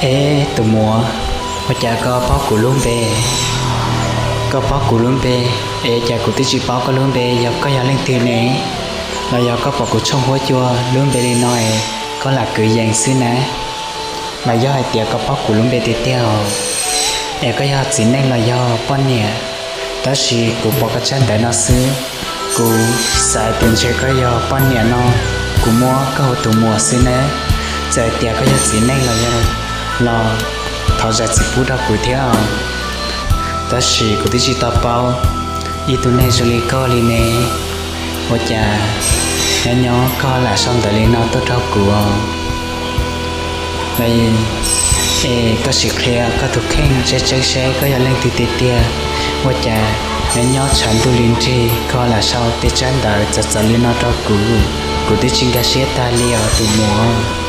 Es tus muam, ua cas koj paub kuv lub npe? Koj paub kuv lub npe, es cas kuv twb tsis paub koj lub npe, yog koj yog leej twg ne? Los yog koj pom kuv tshooj huab cua lub npe li no es koj lam kwv yees xwb na? Los yog hais tias koj paub kuv lub npe tiag tiag, es koj yog txiv neej los yog poj niam? Tab sis kuv pom koj tsab ntawv no xwb, kuv xav tias ntshe koj yog poj niam no, kuv muab koj hu tus muam xwb ne. Txawm tias koj yog txiv neej los yog, los thov zam txim pub rau kuv thiab os. Tab sis kuv twb tsis tau paub ib tug neeg zoo li koj li ne. Ua cas nyob nyob koj lam sau ntawv li no tuaj rau kuv? Es koj sim qhia koj tus kheej tseeb tseeb seb koj yog leej twg tiag tiag. Ua cas nyob nyob tshav ntuj li nrig koj lam sau tej tsab ntawv txawv txawv li no rau kuv? Kuv twb tsis nkag siab tag li os tus muam.